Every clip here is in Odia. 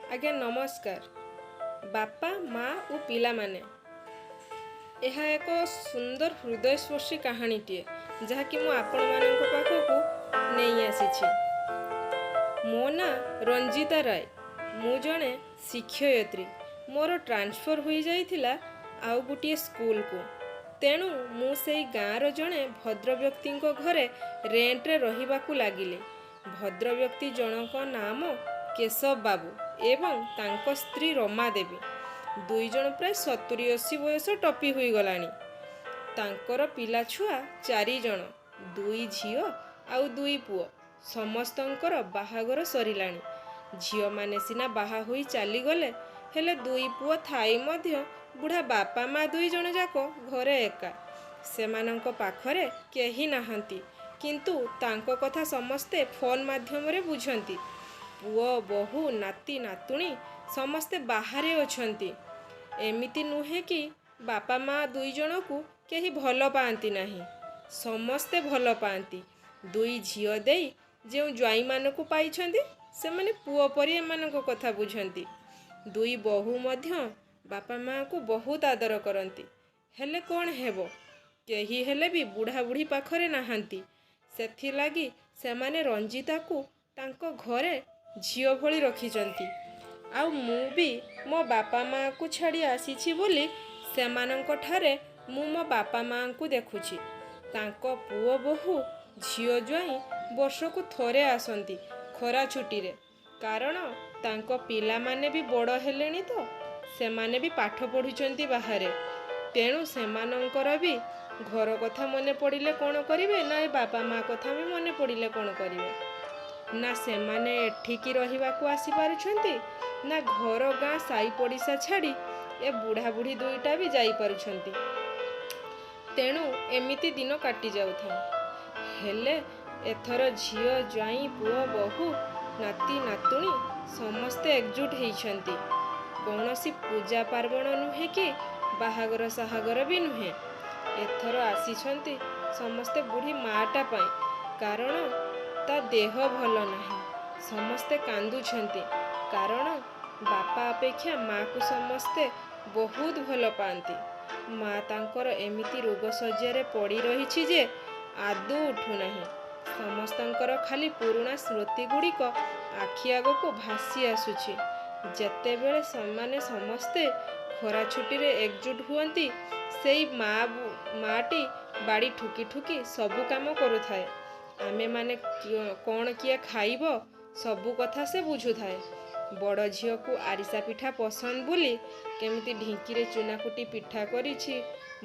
ଆଜ୍ଞା ନମସ୍କାର। ବାପା, ମା ଓ ପିଲାମାନେ। ଏହା ଏକ ସୁନ୍ଦର ହୃଦୟସ୍ପର୍ଶୀ କାହାଣୀଟିଏ, ଯାହାକି ମୁଁ ଆପଣମାନଙ୍କ ପାଖକୁ ନେଇ ଆସିଛି। ମୋ ନାଁ ରଞ୍ଜିତା ରାୟ। ମୁଁ ଜଣେ ଶିକ୍ଷୟିତ୍ରୀ। ମୋର ଟ୍ରାନ୍ସଫର୍ ହୋଇଯାଇଥିଲା ଆଉ ଗୋଟିଏ ସ୍କୁଲକୁ। ତେଣୁ ମୁଁ ସେଇ ଗାଁର ଜଣେ ଭଦ୍ରବ୍ୟକ୍ତିଙ୍କ ଘରେ ରେଣ୍ଟରେ ରହିବାକୁ ଲାଗିଲି। ଭଦ୍ରବ୍ୟକ୍ତି ଜଣଙ୍କ ନାମ କେଶବ ବାବୁ ଏବଂ ତାଙ୍କ ସ୍ତ୍ରୀ ରମା ଦେବୀ। ଦୁଇ ଜଣ ପ୍ରାୟ 70-80 ବୟସ ଟପି ହୋଇଗଲାଣି। ତାଙ୍କର ପିଲାଛୁଆ ଚାରିଜଣ, ଦୁଇ ଝିଅ ଆଉ ଦୁଇ ପୁଅ। ସମସ୍ତଙ୍କର ବାହାଘର ସରିଲାଣି। ଝିଅମାନେ ସିନା ବାହା ହୋଇ ଚାଲିଗଲେ, ହେଲେ ଦୁଇ ପୁଅ ଥାଇ ମଧ୍ୟ ବୁଢ଼ା ବାପା ମା ଦୁଇ ଜଣ ଯାକ ଘରେ ଏକା। ସେମାନଙ୍କ ପାଖରେ କେହି ନାହାନ୍ତି, କିନ୍ତୁ ତାଙ୍କ କଥା ସମସ୍ତେ ଫୋନ୍ ମାଧ୍ୟମରେ ବୁଝନ୍ତି। ପୁଅ, ବୋହୂ, ନାତି, ନାତୁଣୀ ସମସ୍ତେ ବାହାରେ ଅଛନ୍ତି। ଏମିତି ନୁହେଁ କି ବାପା ମା ଦୁଇ ଜଣକୁ କେହି ଭଲ ପାଆନ୍ତି ନାହିଁ। ସମସ୍ତେ ଭଲ ପାଆନ୍ତି। ଦୁଇ ଝିଅ ଦେଇ ଯେଉଁ ଜ୍ୱାଇଁମାନଙ୍କୁ ପାଇଛନ୍ତି, ସେମାନେ ପୁଅ ପରି ଏମାନଙ୍କ କଥା ବୁଝନ୍ତି। ଦୁଇ ବୋହୂ ମଧ୍ୟ ବାପା ମାଆଙ୍କୁ ବହୁତ ଆଦର କରନ୍ତି। ହେଲେ କ'ଣ ହେବ, କେହି ହେଲେ ବି ବୁଢ଼ା ବୁଢ଼ୀ ପାଖରେ ନାହାନ୍ତି। ସେଥିଲାଗି ସେମାନେ ରଞ୍ଜିତାକୁ ତାଙ୍କ ଘରେ ଝିଅ ଭଳି ରଖିଛନ୍ତି। ଆଉ ମୁଁ ବି ମୋ ବାପା ମାଆକୁ ଛାଡ଼ି ଆସିଛି ବୋଲି ସେମାନଙ୍କଠାରେ ମୁଁ ମୋ ବାପା ମାଆଙ୍କୁ ଦେଖୁଛି। ତାଙ୍କ ପୁଅ, ବୋହୂ, ଝିଅ, ଜ୍ୱାଇଁ ବର୍ଷକୁ ଥରେ ଆସନ୍ତି ଖରା ଛୁଟିରେ। କାରଣ ତାଙ୍କ ପିଲାମାନେ ବି ବଡ଼ ହେଲେଣି ତ, ସେମାନେ ବି ପାଠ ପଢ଼ୁଛନ୍ତି ବାହାରେ। ତେଣୁ ସେମାନଙ୍କର ବି ଘର କଥା ମନେ ପଡ଼ିଲେ କ'ଣ କରିବେ ନା, ଏ ବାପା ମା କଥା ବି ମନେ ପଡ଼ିଲେ କ'ଣ କରିବେ ନା, ସେମାନେ ଏଠିକି ରହିବାକୁ ଆସିପାରୁଛନ୍ତି ନା, ଘର ଗାଁ ସାଇ ପଡ଼ିଶା ଛାଡ଼ି ଏ ବୁଢ଼ା ବୁଢ଼ୀ ଦୁଇଟା ବି ଯାଇପାରୁଛନ୍ତି। ତେଣୁ ଏମିତି ଦିନ କାଟି ଯାଉଥାଏ। ହେଲେ ଏଥର ଝିଅ, ଜ୍ୱାଇଁ, ପୁଅ, ବୋହୂ, ନାତି, ନାତୁଣୀ ସମସ୍ତେ ଏକଜୁଟ ହେଇଛନ୍ତି। କୌଣସି ପୂଜା ପାର୍ବଣ ନୁହେଁ କି ବାହାଘର ସାହାଘର ବି ନୁହେଁ। ଏଥର ଆସିଛନ୍ତି ସମସ୍ତେ ବୁଢ଼ୀ ମାଆଟା ପାଇଁ, କାରଣ ତା ଦେହ ଭଲ ନାହିଁ। ସମସ୍ତେ କାନ୍ଦୁଛନ୍ତି, କାରଣ ବାପା ଅପେକ୍ଷା ମାଆକୁ ସମସ୍ତେ ବହୁତ ଭଲ ପାଆନ୍ତି। ମା ତାଙ୍କର ଏମିତି ରୋଗଶଯ୍ୟାରେ ପଡ଼ି ରହିଛି ଯେ ଆଦୌ ଉଠୁନାହିଁ। ସମସ୍ତଙ୍କର ଖାଲି ପୁରୁଣା ସ୍ମୃତି ଗୁଡ଼ିକ ଆଖି ଆଗକୁ ଭାସି ଆସୁଛି। ଯେତେବେଳେ ସେମାନେ ସମସ୍ତେ ଖରା ଛୁଟିରେ ଏକଜୁଟ ହୁଅନ୍ତି, ସେଇ ମା ମାଆଟି ବାଡ଼ି ଠୁକି ଠୁକି ସବୁ କାମ କରୁଥାଏ। ଆମେମାନେ କ'ଣ କିଏ ଖାଇବ, ସବୁ କଥା ସେ ବୁଝୁଥାଏ। ବଡ଼ ଝିଅକୁ ଆରିସା ପିଠା ପସନ୍ଦ ବୋଲି କେମିତି ଢିଙ୍କିରେ ଚୁନା କୁଟି ପିଠା କରିଛି।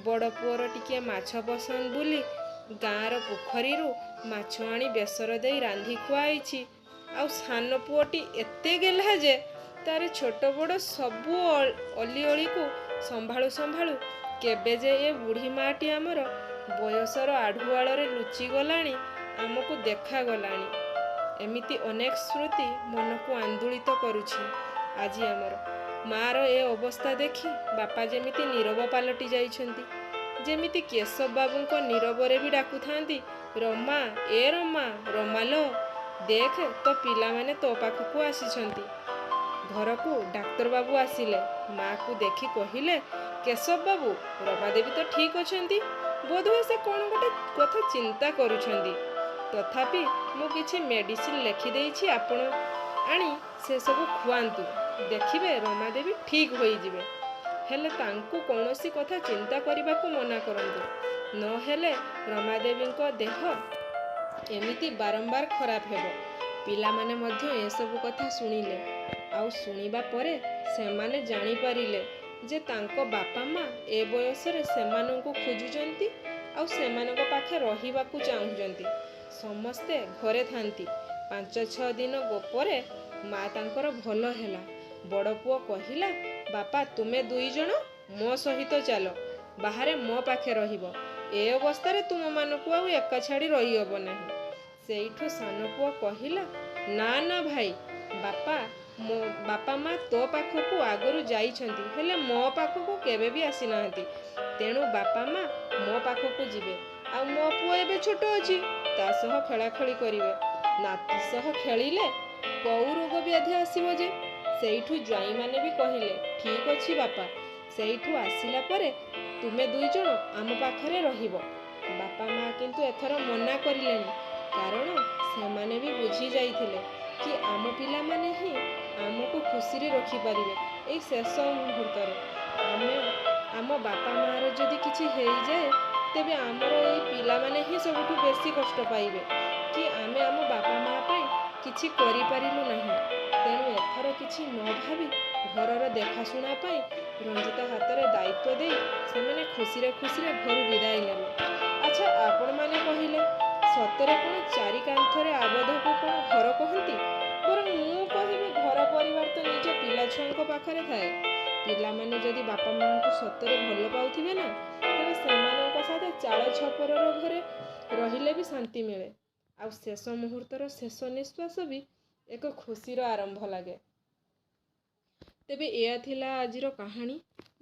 ବଡ଼ ପୁଅର ଟିକିଏ ମାଛ ପସନ୍ଦ ବୋଲି ଗାଁର ପୋଖରୀରୁ ମାଛ ଆଣି ବେସର ଦେଇ ରାନ୍ଧି ଖୁଆଇଛି। ଆଉ ସାନ ପୁଅଟି ଏତେ ଗେହ୍ଲା ଯେ ତାର ଛୋଟ ବଡ଼ ସବୁ ଅଲିଅଳିକୁ ସମ୍ଭାଳୁ ସମ୍ଭାଳୁ କେବେ ଯେ ଏ ବୁଢ଼ୀ ମାଆଟି ଆମର ବୟସର ଆଢ଼ୁଆଳରେ ଲୁଚିଗଲାଣି, ଆମକୁ ଦେଖାଗଲାଣି। ଏମିତି ଅନେକ ସ୍ମୃତି ମନକୁ ଆନ୍ଦୋଳିତ କରୁଛି ଆଜି ଆମର। ମାଆର ଏ ଅବସ୍ଥା ଦେଖି ବାପା ଯେମିତି ନୀରବ ପାଲଟି ଯାଇଛନ୍ତି। ଯେମିତି କେଶବ ବାବୁଙ୍କ ନୀରବରେ ବି ଡାକୁଥାନ୍ତି, ରମା, ଏ ରମା, ରମାଲୋ, ଦେଖ ତୋ ପିଲାମାନେ ତୋ ପାଖକୁ ଆସିଛନ୍ତି। ଘରକୁ ଡାକ୍ତରବାବୁ ଆସିଲେ। ମାଆକୁ ଦେଖି କହିଲେ, କେଶବ ବାବୁ, ରମାଦେବୀ ତ ଠିକ୍ ଅଛନ୍ତି, ବୋଧହୁଏ ସେ କ'ଣ ଗୋଟେ କଥା ଚିନ୍ତା କରୁଛନ୍ତି। ତଥାପି ମୁଁ କିଛି ମେଡ଼ିସିନ ଲେଖିଦେଇଛି, ଆପଣ ଆଣି ସେସବୁ ଖୁଆନ୍ତୁ, ଦେଖିବେ ରମାଦେବୀ ଠିକ୍ ହୋଇଯିବେ। ହେଲେ ତାଙ୍କୁ କୌଣସି କଥା ଚିନ୍ତା କରିବାକୁ ମନା କରନ୍ତୁ, ନହେଲେ ରମାଦେବୀଙ୍କ ଦେହ ଏମିତି ବାରମ୍ବାର ଖରାପ ହେବ। ପିଲାମାନେ ମଧ୍ୟ ଏସବୁ କଥା ଶୁଣିଲେ। ଆଉ ଶୁଣିବା ପରେ ସେମାନେ ଜାଣିପାରିଲେ ଯେ ତାଙ୍କ ବାପା ମା ଏ ବୟସରେ ସେମାନଙ୍କୁ ଖୋଜୁଛନ୍ତି ଆଉ ସେମାନଙ୍କ ପାଖେ ରହିବାକୁ ଚାହୁଁଛନ୍ତି। ସମସ୍ତେ ଘରେ ଥାନ୍ତି। 5-6 ଦିନ ପରେ ମା ତାଙ୍କର ଭଲ ହେଲା। ବଡ଼ ପୁଅ କହିଲା, ବାପା, ତୁମେ ଦୁଇ ଜଣ ମୋ ସହିତ ଚାଲ, ବାହାରେ ମୋ ପାଖେ ରହିବ। ଏ ଅବସ୍ଥାରେ ତୁମମାନଙ୍କୁ ଆଉ ଏକା ଛାଡ଼ି ରହିହେବ ନାହିଁ। ସେଇଠୁ ସାନ ପୁଅ କହିଲା, ନା ନା ଭାଇ, ବାପା ମୋ ବାପା ମା ତୋ ପାଖକୁ ଆଗରୁ ଯାଇଛନ୍ତି, ହେଲେ ମୋ ପାଖକୁ କେବେ ବି ଆସିନାହାନ୍ତି। ତେଣୁ ବାପା ମା ମୋ ପାଖକୁ ଯିବେ। ଆଉ ମୋ ପୁଅ ଏବେ ଛୋଟ ଅଛି, ତା ସହ ଖେଳାଖେଳି କରିବେ। ନାତି ସହ ଖେଳିଲେ କୋଉ ରୋଗ ବ୍ୟାଧି ଆସିବ ଯେ? ସେଇଠୁ ଜ୍ୱାଇଁମାନେ ବି କହିଲେ, ଠିକ୍ ଅଛି ବାପା, ସେଇଠୁ ଆସିଲା ପରେ ତୁମେ ଦୁଇଜଣ ଆମ ପାଖରେ ରହିବ। ବାପା ମା କିନ୍ତୁ ଏଥର ମନା କରିଲେନି, କାରଣ ସେମାନେ ବି ବୁଝି ଯାଇଥିଲେ କି ଆମ ପିଲାମାନେ ହିଁ ଆମକୁ ଖୁସିରେ ରଖିପାରିବେ। ଏଇ ଶେଷ ମୁହୂର୍ତ୍ତରେ ଆମେ ଆମ ବାପା ମାଆର ଯଦି କିଛି ହେଇଯାଏ, ତେବେ ଆମର ଏଇ ପିଲାମାନେ ହିଁ ସବୁଠୁ ବେଶୀ କଷ୍ଟ ପାଇବେ କି ଆମେ ଆମ ବାପା ମା ପାଇଁ କିଛି କରିପାରିଲୁ ନାହିଁ। ତେଣୁ ଏଥର କିଛି ନ ଭାବି ଘରର ଦେଖାଶୁଣା ପାଇଁ ରଞ୍ଜିତା ହାତରେ ଦାୟିତ୍ୱ ଦେଇ ସେମାନେ ଖୁସିରେ ଖୁସିରେ ଘରୁ ବିଦାୟ ନେଲେ। ଆଚ୍ଛା, ଆପଣମାନେ କହିଲେ, ସତରେ କ'ଣ ଚାରି କାନ୍ଥରେ ଆବଦ୍ଧକୁ କ'ଣ ଘର କହନ୍ତି? ବରଂ ମୁଁ କହିବି, ଘର ପରିବାର ତ ନିଜ ପିଲା ଛୁଆଙ୍କ ପାଖରେ ଥାଏ। ପିଲାମାନେ ଯଦି ବାପା ମାଆଙ୍କୁ ସତରେ ଭଲ ପାଉଥିବେ ନା, ତେବେ ସେମାନଙ୍କ ସାଥେ ଚାଳ ଛପରର ଘରେ ରହିଲେ ବି ଶାନ୍ତି ମିଳେ, ଆଉ ଶେଷ ମୁହୂର୍ତ୍ତର ଶେଷ ନିଶ୍ୱାସ ବି ଏକ ଖୁସିର ଆରମ୍ଭ ଲାଗେ। ତେବେ ଏଇଆ ଥିଲା ଆଜିର କାହାଣୀ।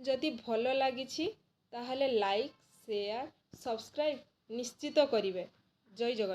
ଯଦି ଭଲ ଲାଗିଛି, ତାହେଲେ ଲାଇକ୍, ସେୟାର, ସବସ୍କ୍ରାଇବ୍ ନିଶ୍ଚିତ କରିବେ। ଜୟ ଜଗନ୍ନାଥ।